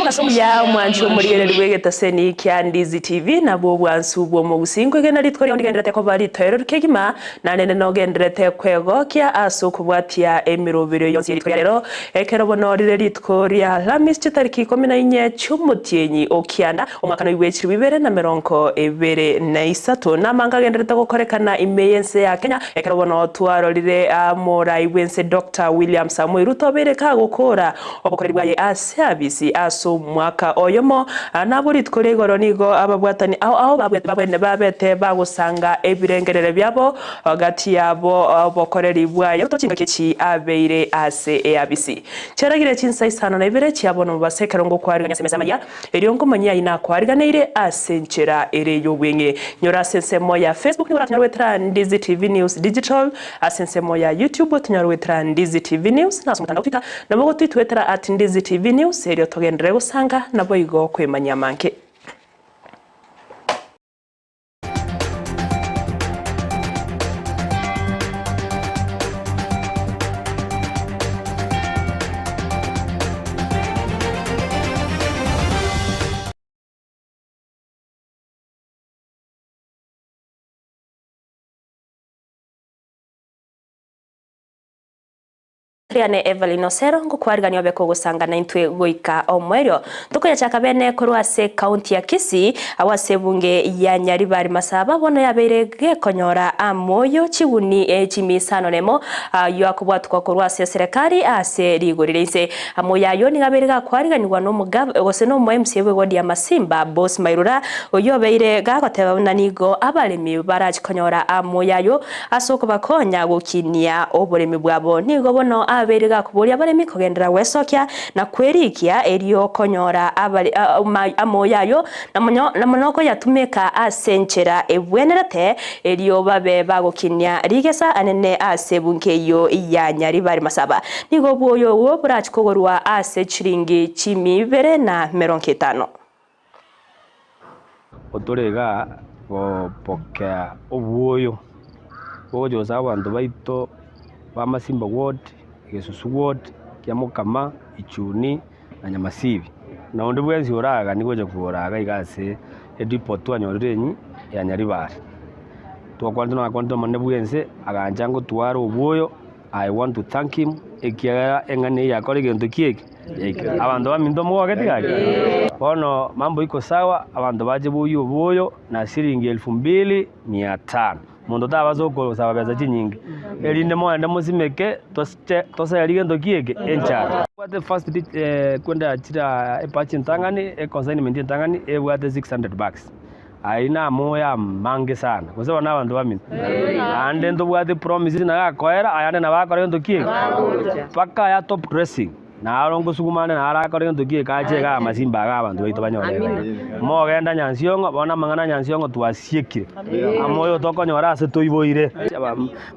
Omuya omwanchi omorigereria bw'egetaseni kia Ndizi TV nabwo obwansu bw'omogusii nkwegena rituko riao ndigenderete koba ritoereru kegima na rende nogenderete kwegokia ase okobwatia emeroberio yonsi ye rituko ria rero ekero bono rire rituko ria Alhamisi chitariki ikomi na inye chi'omotienyi o kianda omwaka noigwe chilifu ibere na merongo ebere na isato. Namanga agenderete gokorekana ime y'ense ya Kenya ekero bono twarorire omorai bw'ense Doctor William Samoei Ruto obeire kagokora Obokoreri bwaye ase abisi ase omwaka oyomo, nabwo rituko ria igoro nigo ababwatani ao ao babete bagosanga ebirengererio biabo gati yabo obokoreri bwaye chingaki echi abeire ase eabisi. Chiaragire chinsa isano na ibere chia bono mobasa ekero ngokwarigania ase emesa y'amariga, erio nkomanyie ayio nakwariganeire ase enchera ere y'obweng'e. Nyora ase ensemo ya Facebook nigo oratunyore goetera Ndizi TV News Digital, Ase ensemo ya YouTube tonyare goetera Ndizi TV News na ase omotandao Twitter nabo gotwitwetera at Ndizi TV News erio togenderere gosanga naboigo kwemanyia amange. Riane Evelyn Osero ngokwarigania obe kogosanga naintwe goika omoerio. Tokoyachaka bene korwa ase county ya Kisii agwo ase ebunge ya Nyaribari Masaba bono yabeire gekonyora amoyo chiguni chimisano nemo ayio akobwatukwa korwa ase eserekari ase rigori ria inse. Amoyo ayio nigo abeire gakwariganigwa nomogab gose nomo MCA bw'ewodi ya Masimba Boss Mairura oyio obeire gagoteba buna nigo abaremi barachi konyora amoyo ayio Ase okobakonya gokinia oboremi bwabo, nigo bono abeire gakoboria abaremi kogenderera gwesokia na kwerikia erio konyora amoyo ayio na mono koyatumeka ase enchera ebwenerete erio babe bagokinia rigesa anene ase ebunke eyio ya Nyaribari Masaba. Nigo obwoyo obwo borachi kogorwa ase chiringi chimi ibere na merongo etano. Otore igaa gopokea obwoyo bogocha gosaba abanto baito ba Masimba ward, Gesusu ward, Kiamokama, Ichuni na Nyamasibi. Na onde bwensi oraganie gocha kogora iga iga ase edepot twanyorire enyi ya Nyaribari. Twakwanete nakwanete omonene bwense agancha ngotwara obwoyo. I want to thank him ekiagera eng'ana eye yakora egento ki eke? Yaikire. Abanto baminto mogogeti gaki? Bono mambo iko sawa, abanto bache boyie oboyo na siringi elfu mbili mia tano. Monto tabasa okosaba besa chinyinge, erinde mogende mosimeke tose toserie gento ki eke? Enchara. Ebwate first kwenda chira ebatch entang'ani, econsignment entang'ani ebwate 600 bags. Ayio namoyo amange sana, gose bono nabanto bamino. Naende ntobwate promise ng'a gakoera, ayande nabo akore gento ki eke? Mpaka aya top dressing, naro ngosuguma ande naro akore gento ki eke ache igaa amasimba igaa abanto baito banyore igaa. Mogenda Nyansiongo, bono amang'ana a Nyansiongo twasiekire, amoyo tokonyora ase toiboire.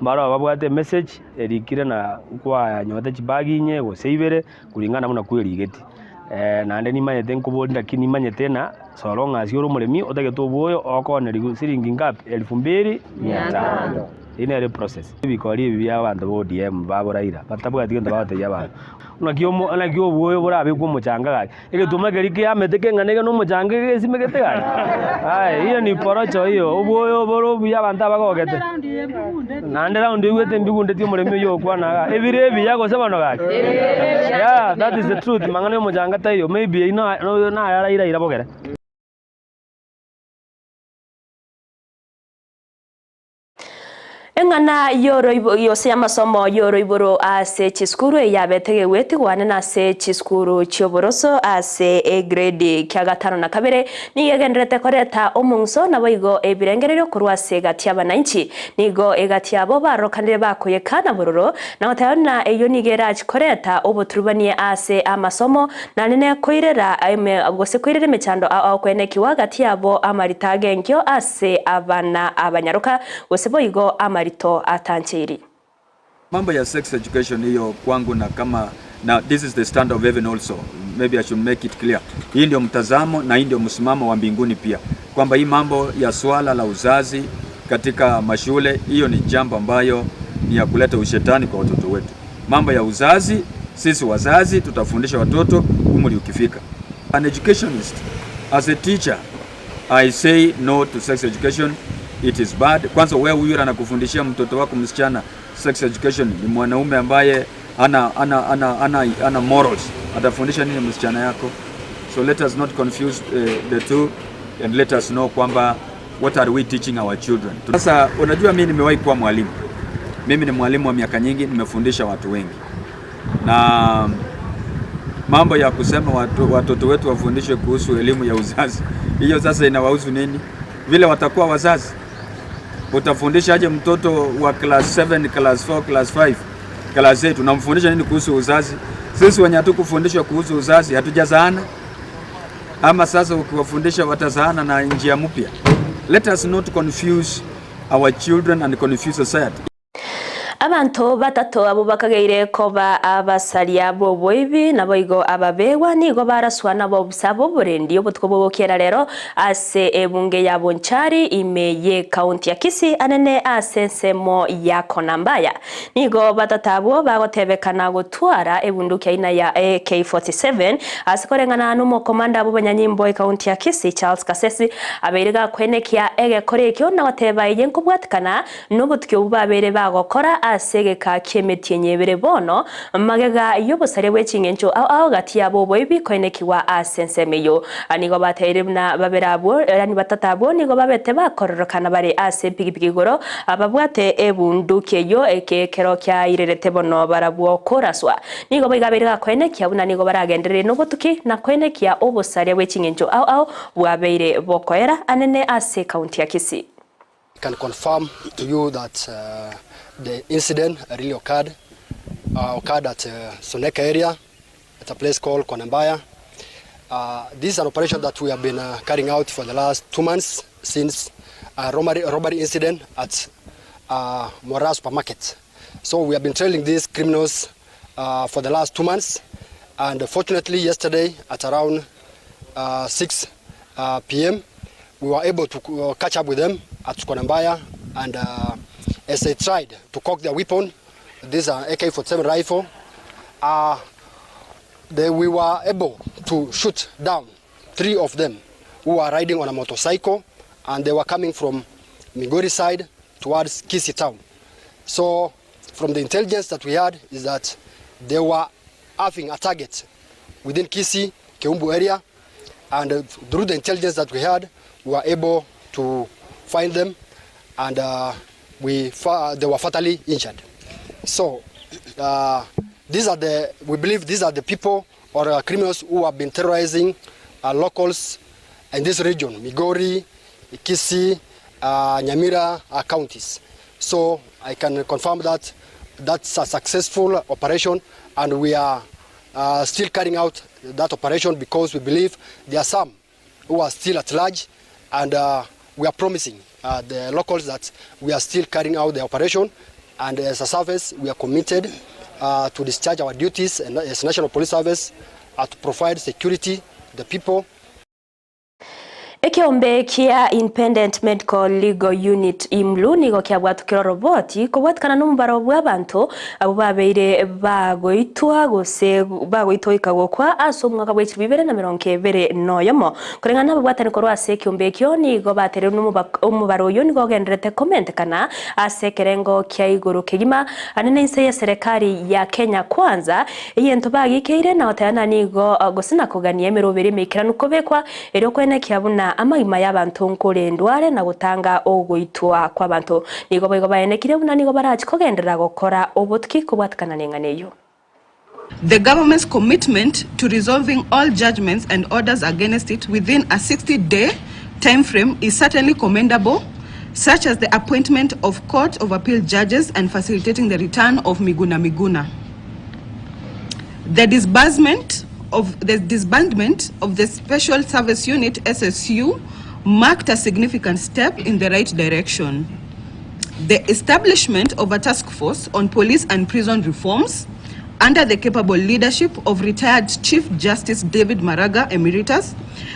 Mbaro babwate emessage erikire na nkwanyota chibag inye gose ibere, kulingana buna kwerigeti. Naende nimanyete nkoboria naki nimanyete ng'a so long as ore omoremi otagete obwoyo okooneriwa siringi ngapi? Elfu mbili mia tano. Eyio nere eprocess. Ebikori ebi bia abanto ba ODM ba Raila batabwati gento bagotebia abanto. Naki omo naki obwoyo borabekwe omochanga gaki, egetuma keria kiamete keng'ana iga na omochanga egesimegete gaki? Aye hiyo ni porocho hiyo, obwoyo bore obuya abanto abagogete. Naende round oigwete mbigundeti omoremi oyio ogokwana igaa, ebire ebiya gose bono gaki? Yeah, that is the truth, mang'ana ya omochanga taiyo, maybe eyio na naye araira ira bogere. Eng'ana y'oroibo gose y'amasomo y'oroiboro ase chisukuru eyabete gegwetigwa nene ase chisukuru chi'oboroso ase egrade kia gatano na kabere nigo egendererete koreta omong'uso naboigo ebirengererio korwa ase egati y'abanainchi. Nigo egati yabo barokanire bakoyeka na bororo na goteba buna eyio nigo erachi koreta oboturubanie ase amasomo naende nekoirera gose koirera emechando ao ao kwenekigwa gati yabo amarito agenkio ase abana abanyaroka gose boigo amarito atancheiri. Mambo ya sex education hiyo kwangu na kama na this is the stand of heaven also maybe I should make it clear. Hii ndio mtazamo na hii ndio msimamo wa mbinguni pia kwamba hii mambo ya swala la uzazi katika mashule hiyo ni jambo ambayo ni ya kuleta ushetani kwa watoto wetu. Mambo ya uzazi, sisi wazazi tutafundisha watoto umri ukifika. An educationist, as a teacher, I say no to sex education, it is bad. Kwanza wewe huyu anakufundishia mtoto wako msichana sex education ni mwanaume ambaye ana ana ana ana, ana morals, atafundisha nini msichana yako? So let us not confuse the two and let us know kwamba what are we teaching our children. Sasa unajua mimi nimewahi kuwa mwalimu. Mimi ni mwalimu wa miaka nyingi, nimefundisha watu wengi na mambo ya kusema watoto wetu wafundishwe kuhusu elimu ya uzazi, hiyo sasa inawahusu nini? Vile watakuwa wazazi, utafundishaje mtoto wa class 7, class 4, class 5, class 8 unamfundisha nini kuhusu uzazi? Sisi wenye hatukufundishwa kuhusu uzazi hatujazaana, ama sasa ukiwafundisha watazaana na njia mpya? Let us not confuse our children and confuse society. Abanto batato abo bakageire koba abasaria boboibi naboigo ababegwa nigo baraswa nabo obusabo oborendi obotuko bogokiera rero ase ebunge ya Bonchari ime ye kaunti ya Kisii anene ase ensemo ya Konambaya nigo batato abwo bagotebekana gotwara ebunduki aina ya AK47 ase koreng'ana nomokomanda abo banyanyimbo ekaunti ya Kisii Charles Kasesi abeire gakwenekia egekora ekio na goteba eye nkobwatikana nobotuki obu babere bagokora ase egeka kia emetienyi ebere bono magega y'obosaria bwa eching'encho ao ao gati yabo oboibi koenekiwa ase ensemo eyo. Nigo bateire buna babere abwo yaani batato abwo nigo babete bakororokana bare ase epigipigi igoro babwate ebunduki eyo eke ekero kiairerete bono barabwo koraswa. Nigo boigo abeire gakoenekia buna nigo baragenderere nobotuki na koenekia obosaria bwa eching'encho ao ao bwabeire bokoera anene ase ekaunti ya Kisii. I can confirm to you that the incident really occurred at Suneka area at a place called Konambaya. This is an operation that we have been carrying out for the last 2 months since a robbery incident at Mora supermarket. So we have been trailing these criminals for the last 2 months, and fortunately yesterday at around 6 P M we were able to catch up with them at Konambaya, and as they tried to cock their weapon, this is an AK-47 rifle, we were able to shoot down 3 of them who were riding on a motorcycle, and they were coming from Migori side towards Kisii town. So from the intelligence that we had is that they were having a target within Kisii, Keumbu area, and through the intelligence that we had, we were able to find them, and they were fatally injured. So we believe these are the people or criminals who have been terrorizing locals in this region, Migori, Kisii, Nyamira counties. So I can confirm that that's a successful operation, and we are still carrying out that operation because we believe there are some who are still at large, and we are promising the locals that we are still carrying out the operation, and as a service we are committed to discharge our duties and as National Police Service to provide security to the people. Ekiombe kia Independent Medical Legal Unit IMLU nigo kiabwatukire roboti kobwatikana n'omubaro bw'abantu abo babeire bagoitwa gose bagoitwa gokwa ase omwaka bwa echiri bibere na mirongo ebere noyomo. Koreng'ana n'ababwatani korwa ase ekiombe ekio nigo batereire omobaro oyo nigo ogenderete komentekana ase ekerengo kia igoro kegima anene inse ya serikali ya Kenya Kwanza eyento bagikeire na gotebana nigo gose na kogania emerobere emeikeranu kobekwa erio kwenekia buna amagima y'abantu nkorendware na gotanga ogoitwa kw'abantu. Nigo boigo baenekire buna nigo barachi kogenderera gokora obotuki kobwatikana n'eng'ana eyo. The government's commitment to resolving all judgments and orders against it within a 60-day time frame is certainly commendable, such as the appointment of Court of Appeal judges and facilitating the return of Miguna Miguna. The disbandment of the Special Service Unit SSU marked a significant step in the right direction. The establishment of a task force on police and prison reforms under the capable leadership of retired Chief Justice David Maraga Emeritus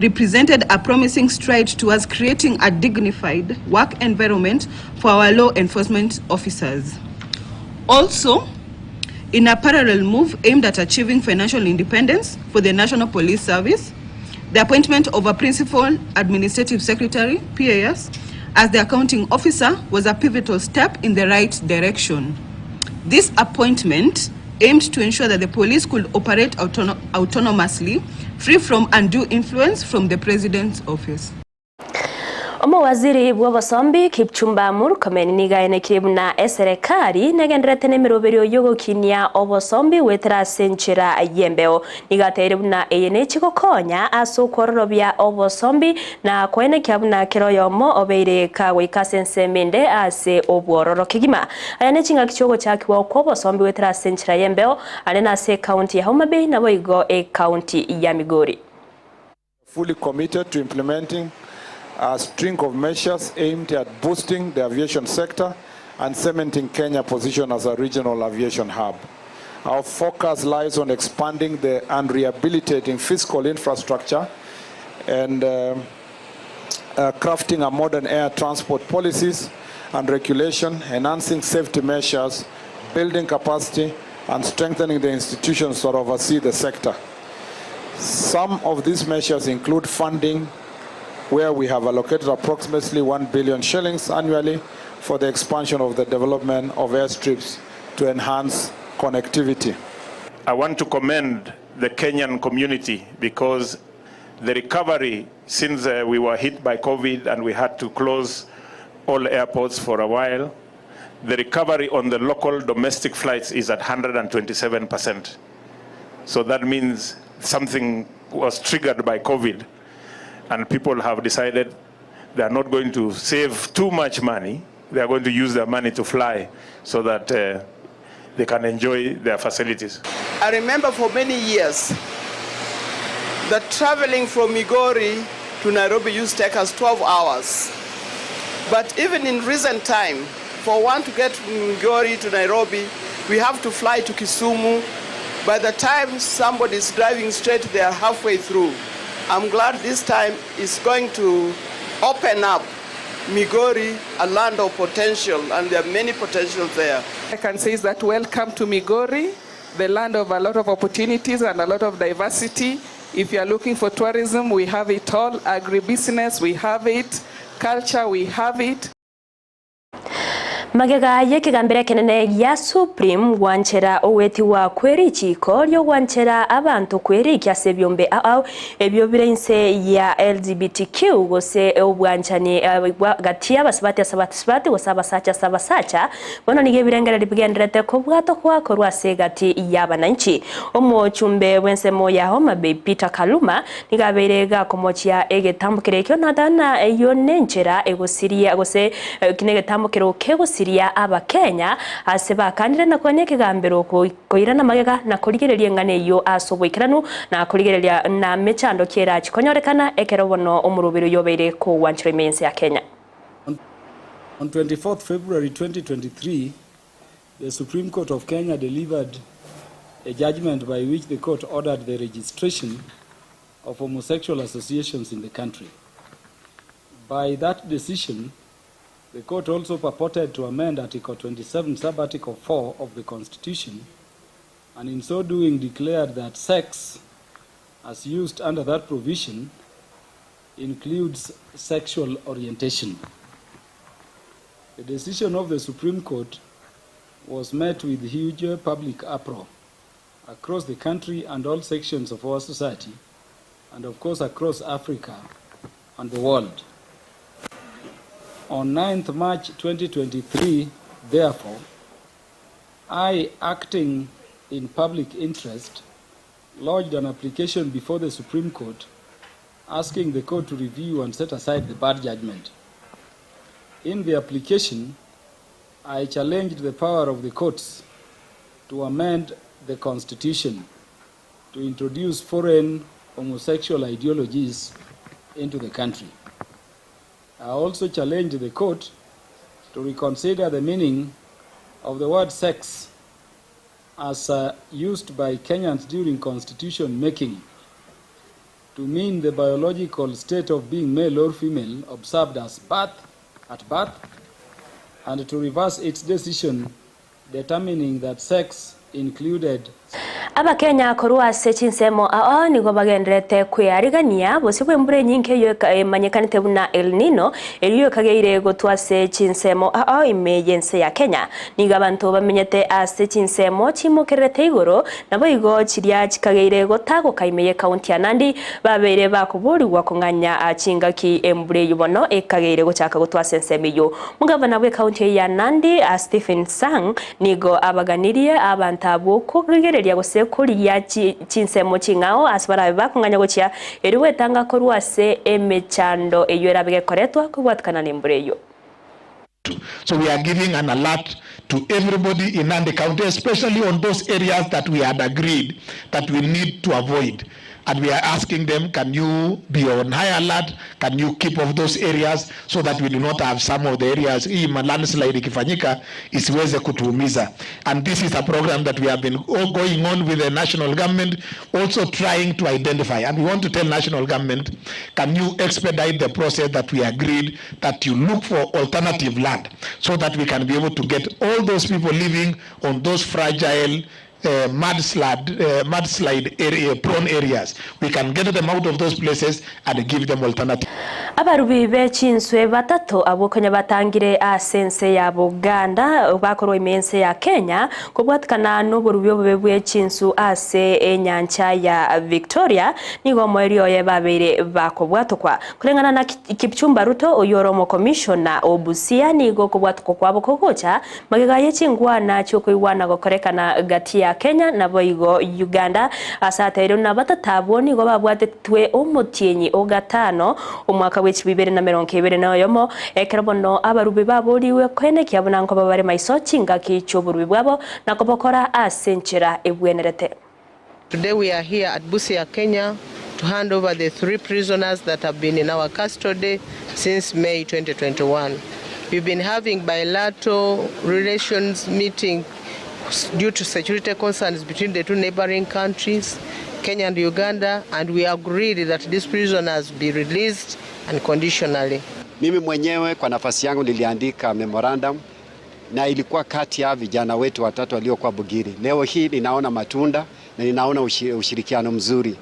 represented a promising stride towards creating a dignified work environment for our law enforcement officers. Also, in a parallel move aimed at achieving financial independence for the National Police Service, The appointment of a Principal Administrative Secretary, PAS, as the accounting officer was a pivotal step in the right direction. This appointment aimed to ensure that the police could operate autonomously, free from undue influence from the President's office. Omowaziri bw'obosombi Kipchumba Murkomen nigo aenekirie buna eserekari negendererete nemeroberio y'ogokinia obosombi goetera ase enchera y'embeo. Nigo ateire buna eye nechi gokonya ase okwororobia obosombi na koenekia buna kera oyomo obeire kagoika ase ensemo ende ase obwororo kegima. Aya nechingaki chiogochakigwa kw'obosombi goetera ase enchera y'embeo are nase ecounty ya Homa Bay naboigo ecounty ya Migori. Fully committed to implementing a string of measures aimed at boosting the aviation sector and cementing Kenya's position as a regional aviation hub. Our focus lies on expanding the and rehabilitating physical infrastructure and crafting a modern air transport policies and regulation, enhancing safety measures, building capacity, and strengthening the institutions that oversee the sector. Some of these measures include funding, where we have allocated approximately 1 billion shillings annually for the expansion of the development of airstrips to enhance connectivity. I want to commend the Kenyan community because the recovery since we were hit by COVID and we had to close all airports for a while, the recovery on the local domestic flights is at 127%. So that means something was triggered by COVID and people have decided they are not going to save too much money. They are going to use their money to fly so that they can enjoy their facilities. I remember for many years that traveling from Migori to Nairobi used to take us 12 hours. But even in recent time, for one to get from Migori to Nairobi, we have to fly to Kisumu. By the time somebody is driving straight, they are halfway through. I'm glad this time is going to open up Migori, a land of potential, and there are many potentials there. I can say is that welcome to Migori, the land of a lot of opportunities and a lot of diversity. If you are looking for tourism, we have it all. Agribusiness, we have it. Culture, we have it. Magega y'ekegambero ekenene gia Supreme gwanchera ogwetiwa kw'erichiko riogwanchera abanto kwerikia ase ebiombe ao ebio bire inse ya LGBTQ gose obwanchani gati y'abasubati ase abasubati gose abasacha ase abasacha bono nigo ebirengereri bigenderete kobwatwa gwakorwa ase egati y'abananchi. Omochumbe bw'ensemo ya Homa Bay Peter Kaluma nigo abeire gakomochia egetambokero ekio natana eyio nenchera egosiria gose kine egetambokero kegosiria Abakenya ase bakandire na kwanya ekegambero koirana magega na korigereria eng'ana eyio ase oboikeranu na korigereria na mechando kiera chikonyorekana ekero bono omorobero yobeire kogwanchera ime ense ya Kenya. On 24th February 2023, the Supreme Court of Kenya delivered a judgment by which the court ordered the registration of homosexual associations in the country. By that decision, the court also purported to amend Article 27, Sub-Article 4 of the Constitution, and in so doing declared that sex, as used under that provision, includes sexual orientation. The decision of the Supreme Court was met with huge public uproar across the country and all sections of our society, and of course across Africa and the world. On 9th March 2023, therefore, I, acting in public interest, lodged an application before the Supreme Court asking the court to review and set aside the bad judgment. In the application, I challenged the power of the courts to amend the Constitution to introduce foreign homosexual ideologies into the country. I also challenged the court to reconsider the meaning of the word sex as used by Kenyans during constitution making to mean the biological state of being male or female observed as birth, at birth, and to reverse its decision determining that sex included. Abakenya korwa ase chinsemo ao nigo bagendererete kwearigania bosio bw'embura enyinge eyio emanyekanete buna El Nino, eyio ekageire gotwa ase chinsemo ao ime y'ense ya Kenya. Nigo abanto bamenyete ase chinsemo chimokererete igoro, naboigo chiria chikageire gotagoka ime y'ekaunti ya Nandi, babeire bakoborigwa kong'anya chingaki embura eyio bono ekageire gochaka gotwa ase ensemo eyio. Omogavana bw'ekaunti eyio ya Nandi, Stephen Sang, Nigo abaganirie abanto abwo korigereria gose korigia chinsemo ching'ao ase barabe bakong'anya gochia, erio gwetanga korwa ase emechando eyio erabe gekoretwa kobwatikana nembura eyio. So we are giving an alert to everybody in Nandi County especially on those areas that we had agreed that we need to avoid and we are asking them can you be on high alert, can you keep off those areas so that we do not have some of the areas hii ma landslide ikifanyika isiweze kutuumiza and this is a program that we have been going on with the national government also trying to identify and we want to tell national government can you expedite the process that we agreed that you look for alternative land so that we can be able to get all those people living on those fragile mudslide, mudslide area, prone areas. We can get them out of those places and give them alternative. Abarubi be chinswe batato abwo konya batangire ase ense ya Buganda bakorwa ime ense ya Kenya kobwatikana noborubi obobe bwe chinsu ase enyancha ya Victoria nigo omoerio oye babeire bakobwatokwa. Koreng'ana na Kipchumba Ruto oyio ore omokomishona o Busia nigo okobwatokwa kwabo kogocha Magega ye chingwana chi'okoigwana gokorekana gati ya Kenya naboigo Uganda, ase ateirwe na batata abwo nigo babwatetwe omotienyi o gatano omwaka bwe chibibere na merongo ebere na oyomo, ekero bono abarubi baborigwe koenekia buna nkoba bare maiso chingaki chi'oborubi bwabo na kobokora ase enchera ebwenerete. Today we are here at Busia, Kenya to hand over the three prisoners that have been in our custody since May 2021. We've been having bilateral relations meeting due to security concerns between the two neighboring countries, Kenya and Uganda, and we agreed that these prisoners be released unconditionally. Mimi mwenyewe kwa nafasi yangu niliandika memorandum na ilikuwa kati ya vijana wetu watatu waliokuwa Bugiri. Leo hii ninaona matunda na ninaona ushirikiano mzuri.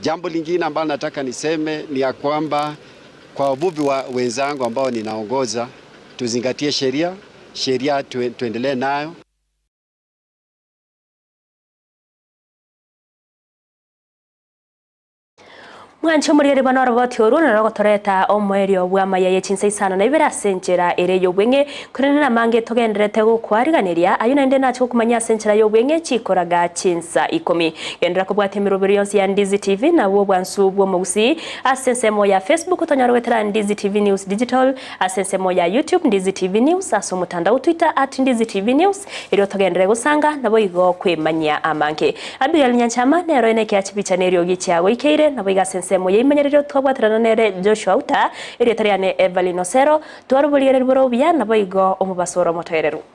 Jambo lingine ambalo nataka niseme ni ya kwamba kwa wavuvi wa wenzangu ambao ninaongoza, tuzingatie sheria, sheria tuendelee nayo. Mwanche omorigereria bono oroboti orwo noro rogotoreta omoerio bw'amaya ye chinsa isano na ibere ase enchera ere y'obweng'e, korende namange togendererete gokwariganeria, ayio naende nache gokumanyia ase enchera y'obweng'e chikoraga chinsa ikomi. Genderera kobwatia emeroberi yonsi ya Ndizi TV nabwo obwansu bw'omogusii ase ensemo ya Facebook tonyore goetera Ndizi TV News Digital, ase ensemo ya YouTube Ndizi TV News, ase omotandao Twitter at Ndizi TV News, erio togenderere gosanga naboigo kwemanyia amange. Abigail Nyanchama nero ene ekiachi picha neriogi chiagoikeire, naboigo ase ensemo yeimenyererio twabwaterana nere Joshua Outa, erieta riane Evelyn Osero, twaroborigereria bore obuya naboigo omobaso ore omotoereru.